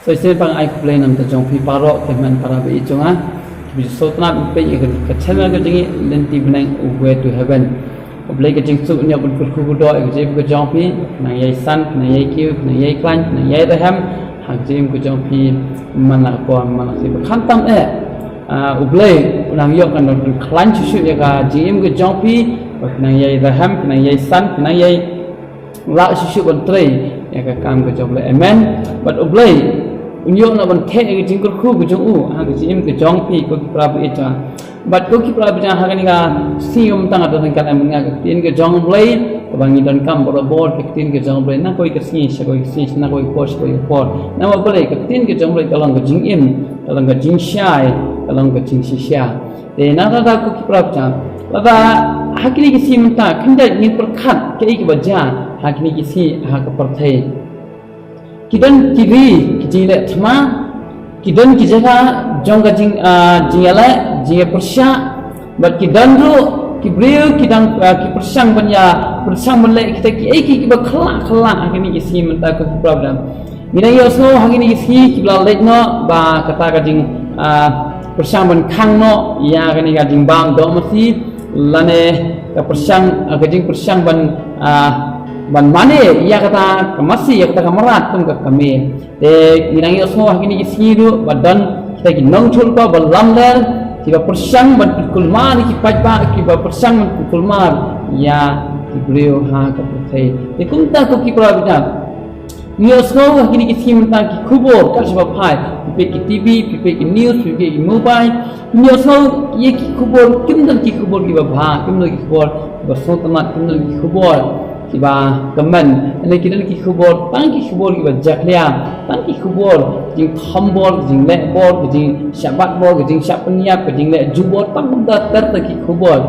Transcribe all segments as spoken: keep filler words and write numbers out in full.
Shisien pat nga ai khublei na ka bynta jong phi baroh ki hynmen para baieit jong nga kiba ju sngewtynnat ban peit ïa ka channel ka jong ngi Lynti Bneng, A Way to Heaven. Khublei, ka jingsuk ñiuh ban kyrkhu kyrdoh ïa ka jingim ka jong phi, khnang ïai san, khnang ïai kiew, khnang ïai khlaiñ, khnang ïai rhem ha ka jingim ka jong phi man la ka por man la ka sngi. Khamtam eh, ah, U Blei u nang ïoh kan don khlaiñ shuh shuh ïa ka jingim ka jong phi, ba khnang ïai rhem, khnang ïai san, khnang ïai lah shuh shuh ban trei ïa ka kam ka jong U Blei. Amen. Bad U Blei un ïoh na ban theh ïa ka jingkyrkhu ka jong u ha ka jingim ka jong phi, ko ki para baieit jong nga. Bad ko ki para baieit jong nga, ha kane ka sngi mynta nga don ryngkat lem bad nga ka ktien ka jong U Blei kaba ngi donkam barabor, ka ktien ka jong U Blei na kawei ka sngi sha kawei ka sngi, na kawei ka por sha kawei ka por. Namar balei? Ka ktien ka jong U Blei ka long ka jingim, ka long ka jingshai, ka long ka jingshisha. Te na lada ko ki para baieit jong nga, lada ha kine ki sngi mynta khyndiat ngin pyrkhat kaei kaba jia ha kine ki sngi ha ka pyrthei. Ki don ki ri ki jingleh thma, ki don ki jaka jong ka jing, ah, jingïaleh, jingïapyrshah, bad ki don ruh ki briew ki dang, ah, ki pyrshang ban ïa, pyrshang ban leh kita kiei kiei kiba khyllah khyllah ha kine ki sngi mynta, ko ki para baieit jong nga. Ngi dang ïohsngew ha kine ki sngi kiba la leit noh ba kata ka jing, ah, pyrshang ban khang noh ïa kane ka jingbam doh masi, lane ka pyrshang, ah, ka jingpyrshang ban, ah, ban mane ïa kata ka masi, ïa kata ka mrad kum ka kmie. Te ngi dang ïohsngew ha kine ki sngi ruh ba don kita ki nongïathuhlypa ba lamler kiba pyrshang ban pynkulmar ïa ki paidbah, kiba pyrshang ban pynkulmar ïa ki briew ha ka pyrthei. Te kumta, ko ki para baieit jong nga, ngi ïohsngew ha kine ki sngi mynta ki khubor ka shaba phai, phi peit ki TV, phi peit ki news, phi peit ki mobile, ngi ïohsngew ïa ki khubor, kim don ki khubor kiba bha, kim don ki khubor kiba sngewtynnat, kim don ki khubor kiba kmen. Hynrei ki don ki khubor, tang ki khubor kiba jakhlia, tang ki khubor jingthombor, jingleh bor, jingshah bat bor, jingshah pynïap, jingleh jubor, tang kumta ter ter ki khubor.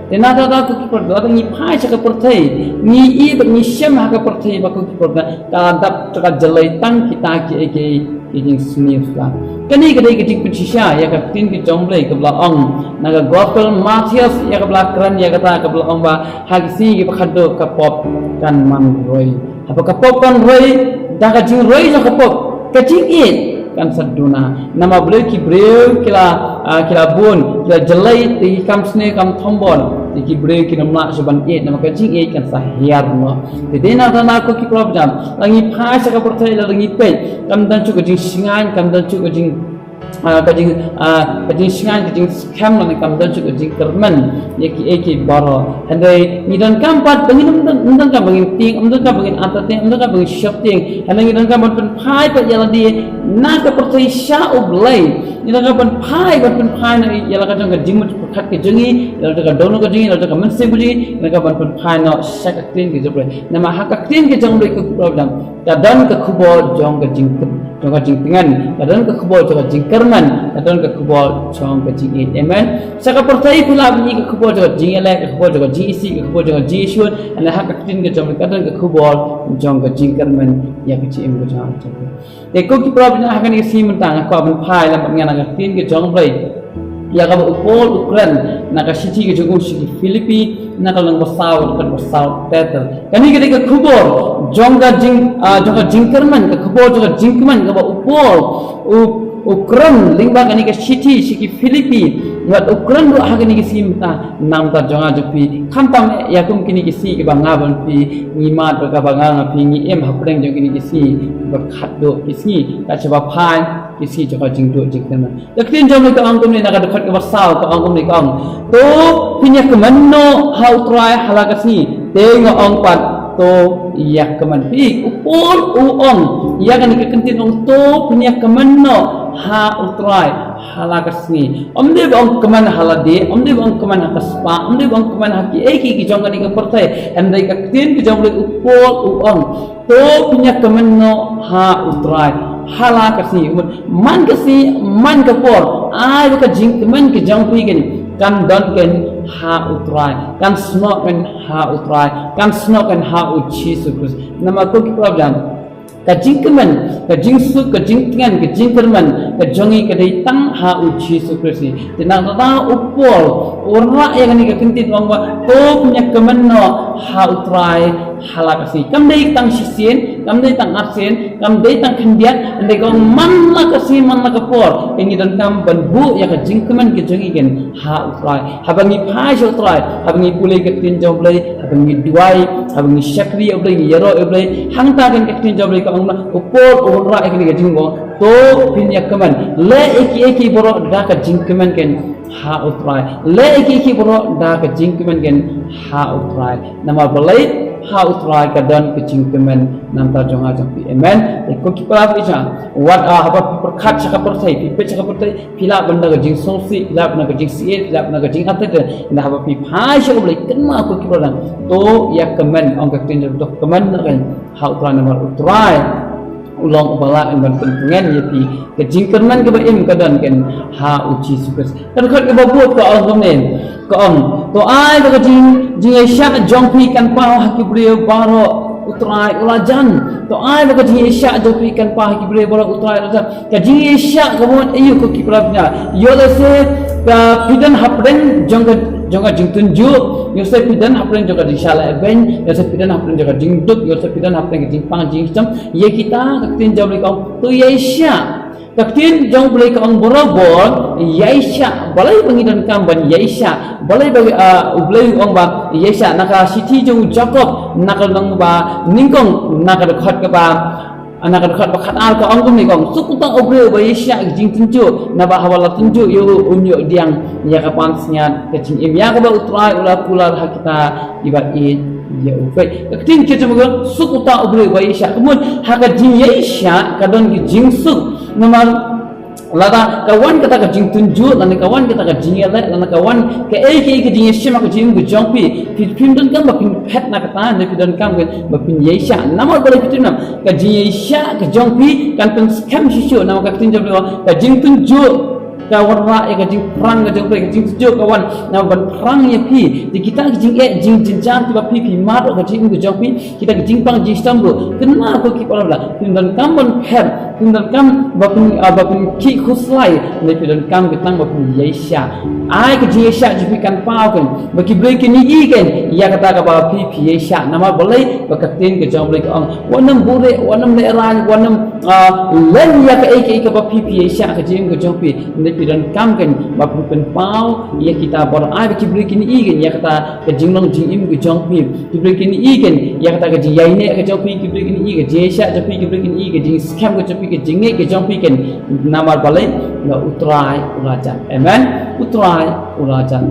Te na lada, ko ki para baieit jong nga, ngi phai sha ka pyrthei, ngi ïohi bad ngi shem ha ka pyrthei ba, ko ki para baieit jong nga, ka dap ka jyllei tang kita kiei kiei ki jingsniew sla. Kane ka dei ka jingpynshisha ïa ka ktien ka jong U Blei kaba la ong na ka gospel Mathaios, ïa kaba la kren, ïa kata kaba la ong ba ha ki sngi kiba khadduh ka pop kan man roi. Haba ka pop kan roi, da ka jingroi jong ka pop, ka jingïeit kan sa duna. Namar balei? Ki briew ki la, ah, ki la bun, ki la jyllei, te ki kam sniew kam thombor, te ki briew kim lah shuh ban ïeit, namar ka jingïeit kan sa hiar noh. Te dei na kata, ko ki para baieit jong nga, lada ngi phai sha ka pyrthei, lada ngi peit, kam don shuh ka jingshngaiñ, kam don shuh ka jing, ah, ka jing, ah, ka jingshngaiñ, ka jingskhem, lane kam don shuh ka jingkyrmen ïa kiei kiei baroh. Hynrei ngi donkam pat ba ngin, ym don, ym donkam ba ngin tieng, ym donkam ba ngin entertain, ym donkam ba ngin sheptieng. Hynrei ngi donkam ban pynphai pat ïa lade na ka pyrthei sha U Blei. Ngi donkam ban phai, ban pynphai noh ïa la ka jong ka jingmut pyrkhat ka jong ngi, ïa la jong ka dohnud ka jong ngi, ïa la jong ka mynsiem ka jong ngi, ngi donkam ban pynphai noh sha ka ktien ka jong U Blei. Namar ha ka ktien ka jong U Blei, ko ki para baieit jong nga, ka don ka khubor jong ka jing, jong ka jingtngen, ka don ka khubor jong ka jingkyrmen, ka don ka khubor jong ka jingïeit. Amen. Sha ka pyrthei phi lah ban ïohi ka khubor jong ka jingïaleh, ka khubor jong ka jingisih, ka khubor jong ka jingïashun, hynrei ha ka ktien ka jong U Blei ka don ka khubor jong ka jingkyrmen ïa ka jingim ka jong nga. Te ko ki para baieit jong nga, ha kane ka sngi mynta nga kwah ban phai lem bad nga na ka ktien ka jong U Blei ïa kaba u Paul u kren na ka shithi ka jong u sha ki Philippi, na ka lynnong ba saw, dkhot ba saw ter ter. Kane ka dei ka khubor jong ka jing, ah, jong ka jingkyrmen, ka khubor jong ka jingkmen kaba u Paul u, u kren lyngba kane ka shithi sha ki Philippi, bad u kren ruh ha kane ka sngi mynta na ka bynta jong nga jong phi. Khamtam eh ïa kum kine ki sngi kiba nga bad phi ngi mad, bad kaba nga, nga phi ngi im hapdeng jong kine ki sngi kiba khadduh ki sngi, ka shaba phai, ki sngi jong ka jingduh jingkyrmen. Ka ktien jong U Blei ka ong kumne, na ka dkhot kaba saw ka ong kumne, ka ong: To phin ïakmen noh ha U Trai ha la ka sngi. Te nga ong pat, to ïakmen. Phi, u Paul u ong ïa kane ka kyntien, ong to phin ïakmen noh ha U Trai ha la ka sngi. Ym dei ba ong kmen ha lade, ym dei ba ong kmen ha ka spah, ym dei ba ong kmen ha kiei kiei ki jong kane ka pyrthei. Hynrei ka ktien ka jong U Blei, u Paul u ong: To phin ïakmen noh ha U Trai ha la ka sngi. Man ka sngi, man ka por, ai ba ka jingkmen ka jong phi kan, kan don kan ha U Trai, kan snoh kan ha U Trai, kan snoh kan ha U Jisu Khrist. Namar ko ki para baieit jong nga, ka jingkmen, ka jingsuk, ka jingtngen, ka jingkyrmen ka jong ngi ka dei tang ha U Jisu Khrist. Te na kata u Paul u wanrah ïa kane ka kyntien, u ong ba to phin ïakmen noh ha U Trai Ha la ka sngi, kam dei tang shisien, kam dei tang arsien, kam dei tang khyndiat, hynrei ka ong man la ka sngi man la ka por, ngi donkam ban buh ïa ka jingkmen ka jong ngi kein ha U Trai. Haba ngi phai sha U Trai, haba ngi pule ka ktien jong U Blei, haba ngi duwai, haba ngi shakri ïa U Blei, ngi ïaroh ïa U Blei, hangta kein ka ktien jong U Blei ka ong na, u por u wanrah ïa kane ka jingong, to phin ïa kmen. Leh ïa kiei kiei baroh da ka jingkmen kein ha U Trai. Leh ïa kiei kiei baroh da ka jingkmen kein ha U Trai. Namar balei ha U Trai ka don ka jingkmen na ka bynta jong nga jong phi. Amen. Te ko ki para bangeit, wat, ah, haba phi pyrkhat sha ka pyrthei, phi peit sha ka pyrthei, phi lah ban da ka jingsngewsih, phi lah ban da ka jingsngewsih, phi lah ban da ka jingatteh. Hynrei haba phi phai sha U Blei, kynmaw ko ki para, to ïa kmen, ong ka ktien jong U Blei, to kmen na ka ha U Trai namar U Trai u long uba lah ban pyntngen ïa phi. Ka jingkyrmen kaba im ka don kein ha U Jisu Khrist. Ka dkhot kaba bud ka ong kumne, ka ong, to ai ba ka jing, jingïaishah jong phi kan paw ha ki briew baroh, U Trai u la jan. To ai ba ka jingïaishah jong phi kan paw ha ki briew baroh, U Trai u la jan. Ka jingïaishah ka mut aïu ko ki para bangeit? Ïoh lehse ka phi don hapdeng jong ka, jong ka jingtynjuh, ïoh lehse phi don hapdeng jong ka jingshah lehbeiñ, ïoh lehse phi don hapdeng jong ka jingduk, ïoh lehse phi don hapdeng ka jingpang jingshitom. Ïa kita ka ktien jong U Blei ka ong to ïaishah. Ka ktien jong U Blei ka ong barabor ïaishah. Balei ba ngi donkam ban ïaishah? Balei ba, ah, U Blei u ong ba ïaishah? Na ka shithi jong u Jakob, na ka lynnong ba nyngkong, na ka dkhot kaba, na ka dkhot ba khatar ka ong kumne, ka ong, suk uta u briew uba ïaishah ka jingtynjuh, naba haba la tynjuh ïa u, un ïoh pdiang ïa ka pansngiat ka jingim ïa kaba U Trai u la kular ha kita kiba ïeit ïa u. Peit ka ktien ka jong U Blei, suk uta u briew uba ïaishah. Ka mut ha ka jingïaishah ka don ka jingsuk. Namar lada ka wan kata ka jingtynjuh, lane ka wan kata ka jingïaleh, lane ka wan kaei kaei ka jingïashem ha ka jingim ka jong phi, phi, phim donkam ba phin phet na kata, ne phi donkam ba phin ïaishah. Namar balei phi tip, namar ka jingïaishah ka jong phi kan pynskhem shisha, namar ka ktien jong phi, ka jingtynjuh ka wanrah ïa ka jingpyrshang ka jong phi, ka jingtynjuh ka wan namar ban pyrshang ïa phi. Te kita ki jingeh jingjynjar kiba phi, phi mad ha ka jingim ka jong phi, kita ki jingpang jingshitom ruh, kynmaw ko ki para bangeit, phim donkam ban phet, phim donkam ba phin, ah, ba phin khih khuslai, ne phi donkam kata ba phin ïaishah. Ai ka jingïaishah jong phi kan paw kein, ba ki briew kin ïohi kein ïa kata kaba phi, phi ïaishah. Namar balei? Ba ka ktien ka jong U Blei ka ong, wat nym buhrieh, wat nym lehraiñ, wat nym, ah, len ïa kaei kaei kaba phi, phi ïaishah ha ka jingim ka jong phi. Ne phi donkam kein ba phin pynpaw ïa kita baroh. Ai ba ki briew kin ïohi kein ïa kata ka jinglong jingim ka jong phi. Ki briew kin ïohi kein ïa kata ka jingïaineh ka jong phi, ki briew kin ïohi ka jingïaishah jong phi, ki briew kin ïohi ka jingskhem ka jong phi, ka jingngeit ka jong phi kein. Namar balei? Ba U Trai u la jan. Amen. U Trai u la jan.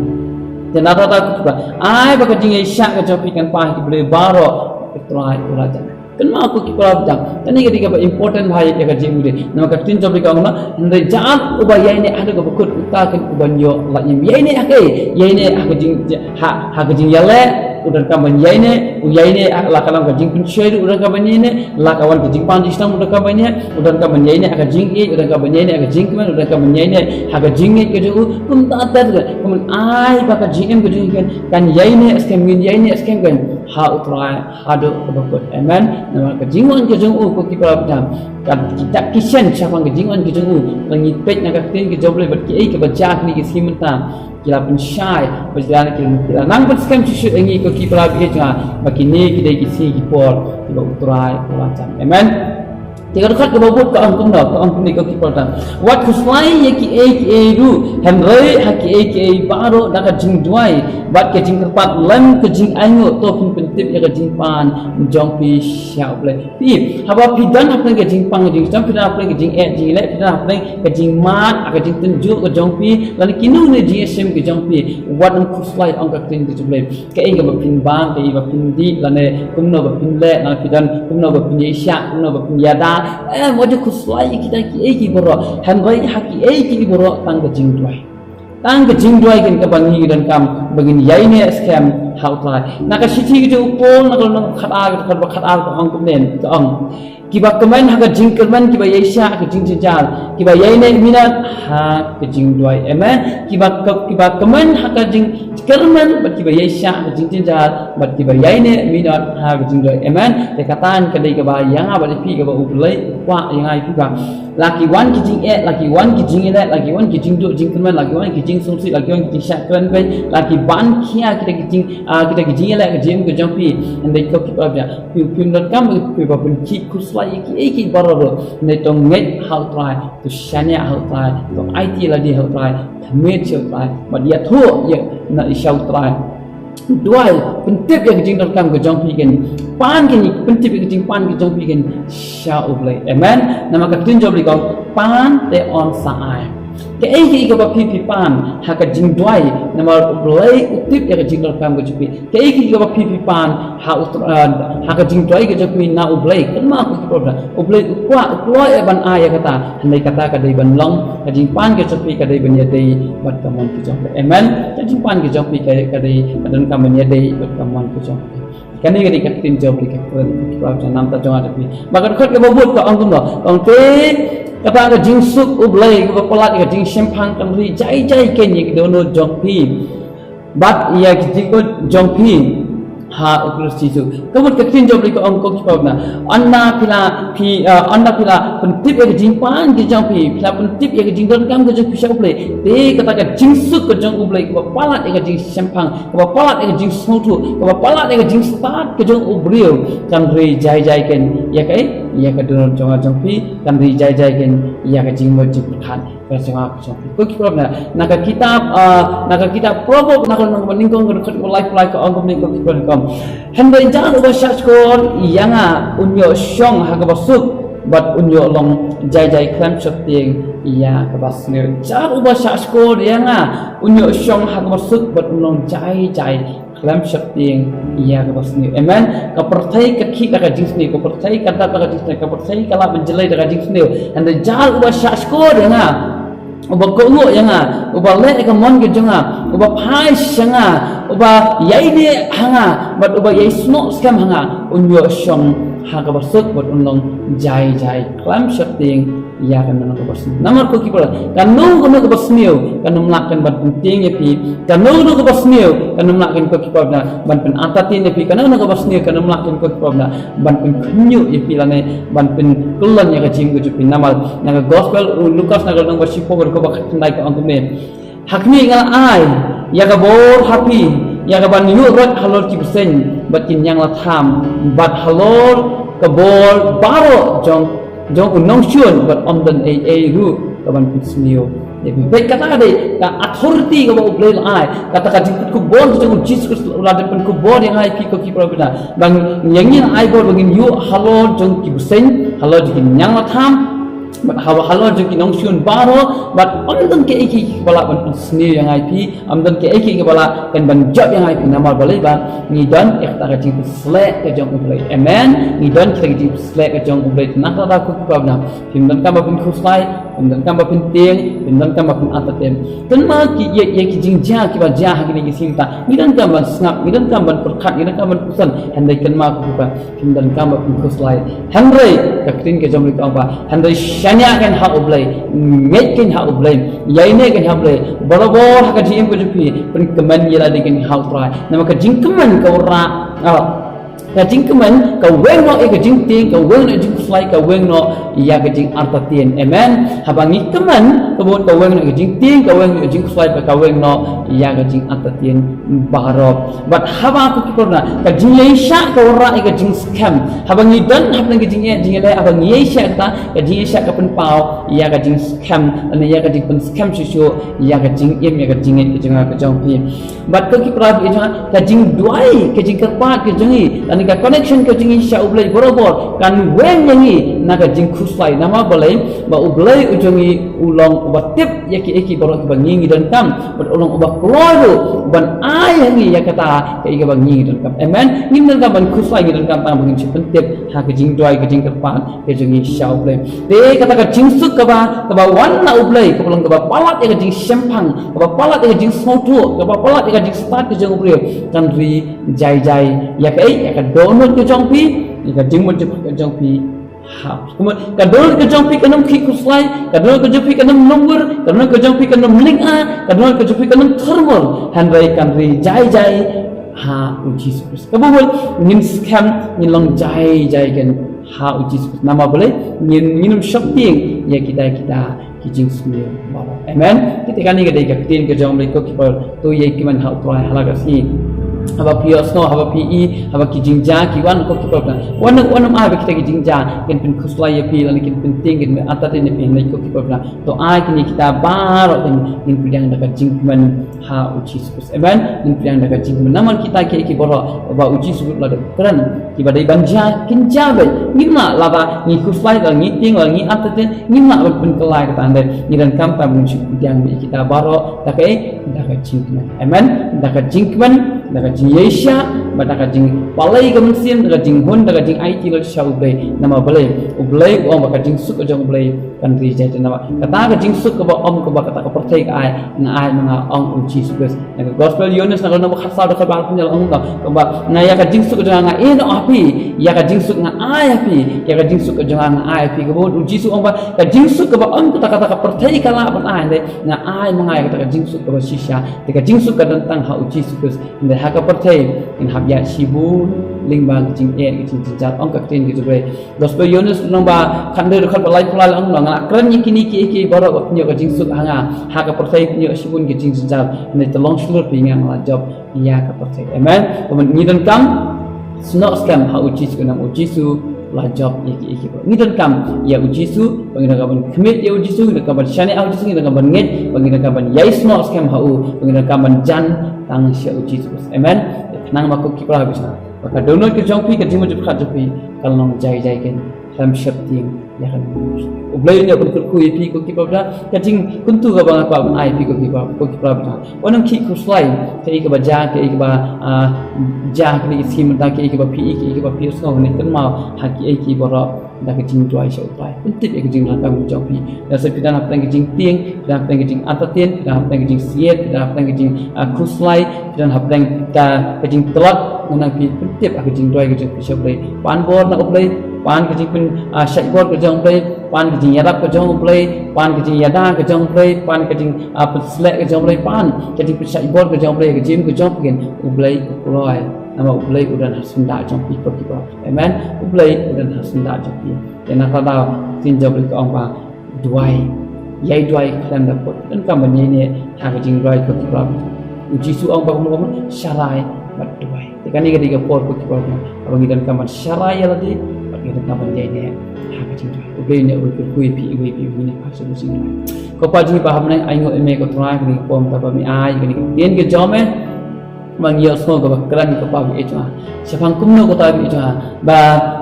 Te na kata ka, ai ba ka jingïaishah ka jong phi kan paw ha ki briew baroh, U Trai u la jan. Kynmaw ko ki para bangeit, kane ka dei kaba important bha ïa ka jingim. Namar ka ktien jong U Blei ka ong na, hynrei jan uba ïaineh haduh kaba kut, uta kein uban ïoh lait im. Ïaineh ha kaei? Ïaineh ha ka jing, ha, ha ka jingïaleh, u donkam ban ïaineh, u ïaineh ha la ka long ka jingpynshoi ruh u donkam ban ïaineh, la ka wan ka jingpang jingshitom u donkam ban ïaineh, u donkam ban ïaineh ha ka jingïeit, u donkam ban ïaineh ha ka jingkmen, u donkam ban ïaineh ha ka jingngeit ka jong u. Kumta ter, kumne ai ba ka jingim ka jong u kan, kan ïaineh skhem, ngin ïaineh skhem kein ha U Trai haduh kaba kut. Amen. Namar ka jingwan ka jong u ko ki para bangeit, ka, kita ki shen shaphang ka jingwan ka jong u, lada ngi peit na ka ktien ka jong U Blei bad kiei kiba jia kine ki sngi mynta, ki la pynshai, ba jia ki la, ki la nang pynskhem shisha ïa ngi ko ki para bangeit, ba kine ki dei ki sngi ki por kiba U Trai u la jan. Amen. Te ka dkhot kaba bud ka ong kumno, ka ong kumne ko ki para bangeit, wat khuslai ïa kiei kiei ruh, hynrei ha kiei kiei baroh da ka jingduwai bad ka jingkyrpad lem ka jingainguh, to phin pyntip ïa ka jingpan jong phi sha U Blei. Phi, haba phi don hapdeng ka jingpang jingshitom, phi don hapdeng ka jingeh jingïaleh, phi don hapdeng ka jingmad, ka jingtynjuh ka jong phi, lane kino kino jingïashem ka jong phi, wat nym khuslai, ong ka ktien ka jong U Blei. Kaei kaba phin bam, kaei ba phin dih, lane kumno ba phin leh, lane phi don kumno ba phin ïaishah, kumno ba phin ïada. Em, wat ju khuslai ïa kita kiei kiei baroh. Hynrei ha kiei kiei baroh tang ka jingduwai. Tang ka jingduwai kein kaba ngi donkam ba ngin ïaineh skhem ha U Trai. Na ka shithi ka jong u Paul, na ka lynnong khatar, ka dkhot ba khatar ka ong kumne, ka ong, kiba kmen ha ka jingkyrmen, kiba ïaishah ha ka jingjynjar, kiba ïaineh minot ha ka jingduwai. Amen. Kiba, kiba kmen ha ka jing, kyrmen bad kiba ïaishah ka jingjynjar bad kiba ïaineh minot ha ka jingduwai. Amen. Te kata ka dei kaba ïa nga bad ïa phi kaba U Blei u kwah ïa nga ïa phi ba la ki wan ki jingeh, la ki wan ki jingeh, la ki wan ki jingduh jingkyrmen, la ki wan ki jingsngewsih, la ki wan ki jingshah kren beiñ, la ki ban khia kita ki jing, ah, kita ki jingeh ka jingim ka jong phi. Hynrei ko ki parabangeit, phi, phim donkam phi ba pynkhih khuslai ïa kiei kiei baroh. Hynrei to ngeit ha U Trai, to shaniah ha U Trai, to aiti lade ha U Trai, to mih sha U Trai bad ïathuh ïa na sha U Trai. Duwai, pyntip ïa ka jingdonkam ka jong phi kane. Pan kane, pyntip ïa ka jingpan ka jong phi kane sha U Blei. Amen. Namar ka ktien jong U Blei ka ong pan te yn sa ai. Kaei kaei kaba phi phi pan ha ka jingduwai, namar U Blei u tip ïa ka jingdonkam ka jong phi. Kaei kaei kaba phi phi pan ha U Trai, ha ka jingduwai ka jong phi na U Blei, kynmaw ko ki parabangeit, U Blei u kwah, u kloi ïa ban ai ïa kata. Hynrei kata ka dei ban long ka jingpan ka jong phi ka dei ban ïadei bad ka mon ka jong phi. Amen. Ka jingpan ka jong phi ka, ka dei ka donkam ban ïadei bad ka mon ka jong phi. Kane ka dei ka ktien jong U Blei ka kren ki parabangeit, namar ta jong nga jong phi. Ba ka dkhot kaba bud ka ong kumno? Ka ong te kata ka jingsuk U Blei kaba palat ïa ka jingshemphang kan ri jai jai keiñ ïa ki dohnud jong phi bad ïa ki jingmut jong phi ha U Khrist Jisu. Ka mut ka ktien jong U Blei ka ong ko ki parabangeit, ynda phi la phi, eh, ynda phi la pyntip ïa ka jingpan ka jong phi, phi la pyntip ïa ka jingdonkam ka jong phi sha U Blei, te kata ka jingsuk ka jong U Blei kaba palat ïa ka jingshemphang, kaba palat ïa ka jingsngewthuh, kaba palat ïa ka jingstad ka jong u briew kan ri jai jai keiñ ïa ka, ïa ka dohnud jong nga jong phi, kan ri jai jai keiñ ïa ka jingmut jingpyrkhat ka jong nga ka jong phi. Ko ki parabangeit, na ka kitab, ah, na ka kitab Proverb, na ka lynnong ba nyngkong, ka dkhot ba laiphew lai ka ong kumne ko ki parabangeit. Hynrei jan uba shahshkor ïa nga un ïoh shong ha kaba suk bad un ïoh long jai jai khlem sheptieng ïa kaba sniew. Jan uba shahshkor ïa nga un ïoh shong ha kaba suk bad un long jai jai khlem sheptieng ïa kaba sniew. Amen. Ka pyrthei ka khih da ka jingsniew, ka pyrthei ka dap da ka jingsniew, ka pyrthei ka lah ban jlei da ka jingsniew. Hynrei jan uba shahshkor ïa nga, uba kohnguh ïa nga, uba leh ïa ka mon ka jong nga, uba phai sha nga, uba ïaineh ha nga bad uba ïaisnoh skhem ha nga, un ïoh shong ha kaba suk bad un long jai jai khlem sheptieng ïa kano kano kaba sniew. Namar ko ki parabangeit, kano kano kaba sniew kan ym lah kan ban pyntieng ïa phi. Kano kano kaba sniew kan ym lah kan ko ki parabangeit ban pynartatien ïa phi. Kano kano kaba sniew kan ym lah kan ko ki parabangeit ban pynkhynñiuh ïa phi lane ban pynkyllon ïa ka jingim ka jong phi. Namar na ka gospel u Lukas na ka lynnong ba shiphew ka dkhot ba khatkhyndai ka ong kumne. Ha khmih nga la ai ïa ka bor ha phi, ïa ka ban ïuh roit halor ki bseiñ bad ki ñianglatham, bad halor ka bor baroh jong, jong u nongshun, bad ym don ei ei ruh ka ban pynsniew ïa phi. Bad kata ka dei ka authority kaba U Blei la ai, kata ka jingpynkupbor jong u Jisu Khrist, u la dep pynkupbor ïa nga ïa phi ko ki parabangeit. Ba ïa ngi la ai bor ba ngin ïuh halor jong ki bseiñ, halor jong ki ñianglatham, bad ha, halor jong ki nongshun baroh, bad ym don kaei kaei kaba lah ban pynsniew ïa nga ïa phi, ym don kaei kaei kaba lah kan ban jop ïa nga ïa phi, namar balei ba ngi don ïa kata ka jingpynshlur ka jong U Blei. Amen. Ngi don kita ka jingpynshlur ka jong U Blei. Te na kata ko ki parabangeit, phim donkam ba phin khuslai, phim donkam ba phin tieng, phim donkam ba phin artatien. Kynmaw ki ïa, ïa ki jingjia kiba jia ha kine ki sngi mynta. Ngi donkam ban sngap, ngi donkam ban pyrkhat, ngi donkam ban pyrkhat. Hynrei kynmaw ko ki parabangeit, phim donkam ba phin khuslai. Hynrei ka ktien ka jong U Blei ka ong ba, hynrei shaniah keiñ ha U Blei, ngeit keiñ ha U Blei, ïaineh keiñ ha U Blei. Barabor ha ka jingim ka jong phi, pynkmen ïa lade keiñ ha U Trai. Namar ka jingkmen ka wanrah, ah, ka jingkmen ka weng noh ïa ka jingtieng, ka weng noh ïa ka jingkhuslai, ka weng noh ïa ka jingartatien. Amen. Haba ngi kmen, ka mut ka weng noh ïa ka jingtieng, ka weng noh ïa ka jingkhuslai, ka weng noh ïa ka jingartatien baroh. Bad haba ko ki parabangeit, ka jingïaishah ka wanrah ïa ka jingskhem. Haba ngi don hapdeng ka jingïa, jingïaleh, haba ngi ïaishah kata, ka jingïaishah ka pynpaw ïa ka jingskhem, lane ïa ka jingpynskhem shuh shuh ïa ka jingim, ïa ka jingngeit ka jong nga ka jong phi. Bad ko ki parabangeit, ka jingduwai, ka jingkyrpad ka jong ngi, lane ka connection ka jong ngi sha U Blei barabor kan weng ïa ngi na ka jingkhuslai. Namar balei? Ba U Blei u jong ngi u long uba tip ïa kiei kiei baroh kiba ngi, ngi donkam. Bad u long uba kloi ruh ban ai ha ngi ïa kata kaei kaba ngi, ngi donkam. Amen. Ngim donkam ban khuslai, ngi donkam tang ba ngin shu pyntip ha ka jingduwai, ka jingkyrpad ka jong ngi sha U Blei. Te kata ka jingsuk kaba, kaba wan na U Blei, kaba long kaba palat ïa ka jingshemphang, kaba palat ïa ka jingsngewthuh, kaba palat ïa ka jingstad ka jong u briew, kan ri jai jai ïa kaei, ïa ka dohnud ka jong phi, ïa ka jingmut jingpyrkhat ka jong phi Ha, kumno, ka dohnud ka jong phi kan ym khih khuslai, ka dohnud ka jong phi kan ym lungwir, ka dohnud ka jong phi kan ym lynga, ka dohnud ka jong phi kan ym thyrmur, hynrei kan ri jai jai ha u Jisu Khrist. Kaba mut ngin skhem, ngin long jai jai kan ha u Jisu Khrist. Namar balei? Ngin, ngin ym sheptieng ïa kita kita ki jingsniew baroh. Amen. Kita kane ka dei ka ktien ka jong U Blei ko ki para, to ïai kmen ha U Trai ha la ka sngi. Haba phi ïohsngew, haba phi i, haba ki jingjia ki wan ko ki para. Wan nym, wan nym ai ba kita ki jingjia kin pynkhuslai ïa phi, lane kin pyntieng, kin pynartatien ïa phi, hynrei ko ki para. To ai kine kita baroh kin, kin pdiang da ka jingkmen ha u Jisu Khrist. Amen. Ngin pdiang da ka jingkmen. Namar kita kiei kiei baroh ba u Jisu Khrist u la dep kren, kiba dei ban jia, kin jia beit. Ngim lah lada ngi khuslai, lada ngi tieng, lada ngi artatien, ngim lah ban pynkylla kata. Hynrei ngi donkam tang ban shu pdiang beit kita baroh da kaei, da ka jingkmen. Amen. Da ka jingkmen, da ka jingïaishah, bad da ka jingpalei ka mynsiem, da ka jinghun, da ka jingaiti lut sha U Blei. Namar balei? U Blei u ong ba ka jingsuk ka jong U Blei kan ri jai jai. Namar kata ka jingsuk kaba ym kaba kata ka pyrthei ka ai, nga ai ma nga, ong u Jisu Khrist. Na ka Gospel Ïoannis na ka lynnong ba khatsaw dkhot ba arphew hynñiew ong kumba, nga ïa ka jingsuk ka jong nga nga ai noh ha phi, ïa ka jingsuk nga ai ha phi, ïa ka jingsuk ka jong nga nga ai ha phi. Kaba mut u Jisu u ong ba ka jingsuk kaba ym kata kata ka pyrthei ka lah ban ai, hynrei nga ai ma nga ïa kata ka jingsuk kaba shisha. Te ka jingsuk ka don tang ha u Jisu Khrist. Hynrei ha ka pyrthei kin hap ïaid shibun lyngba ka jingeh, ka jingjynjar, ong ka ktien ka jong U Blei. Gospel Ïoannis lynnong ba khathynriew dkhot ba laiphew lai la ong, nga la kren ïa kine kiei kiei baroh ba phin ïoh ka jingsuk ha nga. Ha ka pyrthei phin ïoh shibun ka jingjynjar, hynrei to long shlur, phi, nga la jop ïa ka pyrthei. Amen. Kumne ngi donkam snoh skhem ha u Jisu, namar u Jisu u la jop ïa kiei kiei baroh. Ngi donkam ïa u Jisu, ba ngi donkam ban khmih ïa u Jisu, ngi donkam ban shaniah ha u Jisu, ngi donkam ban ngeit, ba ngi donkam ban ïai snoh skhem ha u, ba ngi donkam ban jan tang sha u Jisu. Amen. Khnang ba ko ki para, ba ka dohnud ka jong phi, ka jingmut jingpyrkhat jong phi kan long jai jai kan. Lem sheptieng ïa kane. U Blei un ïa pynkyrkhu ïa phi ko ki para, ka jingkyntu kaba nga kwah ban ai ïa phi ko ki para, ko ki para. Wat nym khih khuslai, kaei kaba jia, kaei kaba, ah, jia ha kine ki sngi mynta, kaei kaba phi i, kaei kaba phi ïohsngew, ne kynmaw ha kiei kiei baroh da ka jingduwai sha U Trai. Pyntip ïa ka jingdonkam ka jong phi. Lada phi don hapdeng ka jingtieng, phi don hapdeng ka jingartatien, phi don hapdeng ka jingsiat, phi don hapdeng ka jing, ah, khuslai, phi don hapdeng ka, ka jingtlot, ngan ong phi pyntip ha ka jingduwai ka jong phi sha U Blei. Pan bor na U Blei, pan ka jingpyn, ah, shait bor ka jong U Blei, pan ka jingïarap ka jong U Blei, pan ka jingïada ka jong U Blei, pan ka jing, ah, pynsleh ka jong U Blei, pan ka jingpynshait bor ka jong U Blei, ka jingim ka jong phi, U Blei u kloi. Namar U Blei u don ha syndah jong phi ko ki para. Amen. U Blei u don ha syndah jong phi. Te na kata ka ktien jong U Blei ka ong ba duwai. Ïai duwai khlem da pud. Donkam ban ïaineh ha ka jingduwai ko ki para. U Jisu u ong ba kumno kumno, sharai bad duwai. Te kane ka dei ka por ko ki para, haba ngi donkam ban sharai ïa lade, bad ngi donkam ban ïaineh ha ka jingduwai. U Blei un ïa kyrkhu ïa phi iwei pa iwei, ngin ïa phai sha ka jingduwai. Ko Pa jong ngi ba ha bneng, ainguh ïa me ko Trai, kane ka por kaba me ai, kane ka ktien ka jong me. Ba ngi ïohsngew kaba kren ko Pa ba ïeit jong nga. Shaphang kumno ko Trai ba ïeit jong nga, ba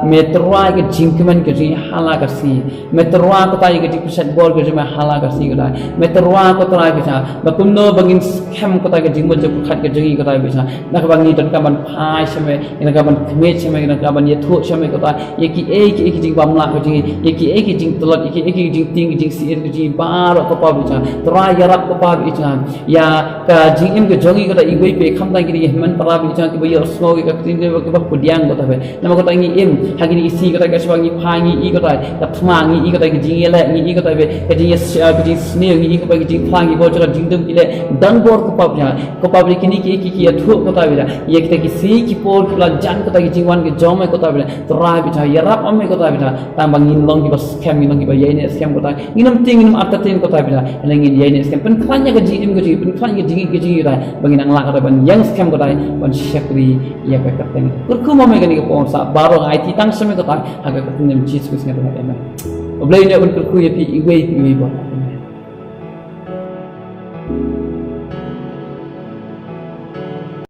me tyrwa ïa ka jingkmen ka jong ngi ha la ka sngi. Me tyrwa ko Trai ïa ka jingpynshait bor ka jong me ha la ka sngi ko Trai. Me tyrwa ko Trai ba ïeit jong nga, ba kumno ba ngin skhem ko Trai ka jingmut jingpyrkhat ka jong ngi ko Trai ba ïeit jong nga. Na kaba ngi donkam ban phai sha me, ngi donkam ban khmih sha me, ngi donkam ban ïathuh sha me ko Trai. Ïa kiei kiei ki jingbamla ka jong ngi, ïa kiei ki jingtlot, ïa kiei ki jingtieng, ki jingsiat ka jong ngi baroh ko Pa ba ïeit jong nga. Trai ïarap ko Pa ba ïeit jong nga. Ïa ka jingim ka jong ngi ko Trai iwei pa iwei, khamtam kine ki hynmen para ba ïeit jong nga kiba ïohsngew ïa ka ktien, kiba, kiba pdiang ko Trai. Namar ko Trai ngi im ha kine ki sngi ko Trai, ka shwa ngi phai ngi i ko Trai ka thma, ngi i ko Trai ka jingïaleh, ngi i ko Trai ka jingïa, ka jingsniew, ngi i ko Trai ka jingphla, ngi bor jong ka jingdum ki leh. Don bor ko Pa ba ïeit jong nga. Ko Pa ba ïeit, kine kiei kiei ki ïathuh ko Trai ba ïeit jong nga. Ïa kita ki sngi ki por kiba la jan ko Trai, ki jingwan ki jong me ko Trai ba ïeit jong nga. Trai ba ïeit jong nga, ïarap ma me ko Trai ba ïeit jong nga. Tang ba ngin long kiba skhem, ngin long kiba ïaineh skhem ko Trai. Ngin ym tieng, ngin ym artatien ko Trai ba ïeit jong nga. Hynrei ngin ïaineh skhem. Pynkhlaiñ ïa ka jingim ka jong ngi, pynkhlaiñ ïa ka jingngeit ka jong ngi Trai. Ba ngin nang lah ko Trai ban ïeng skhem ko Trai, ban shakri ïa ka kyrteng. Kyrkhu ma me kane ka por sa baroh, nga aiti tang sha me ko Trai. Ha ka kyrteng jong Jisu Khrist nga duwai. Amen. U Blei un ïa pynkyrkhu ïa phi iwei pa iwei baroh.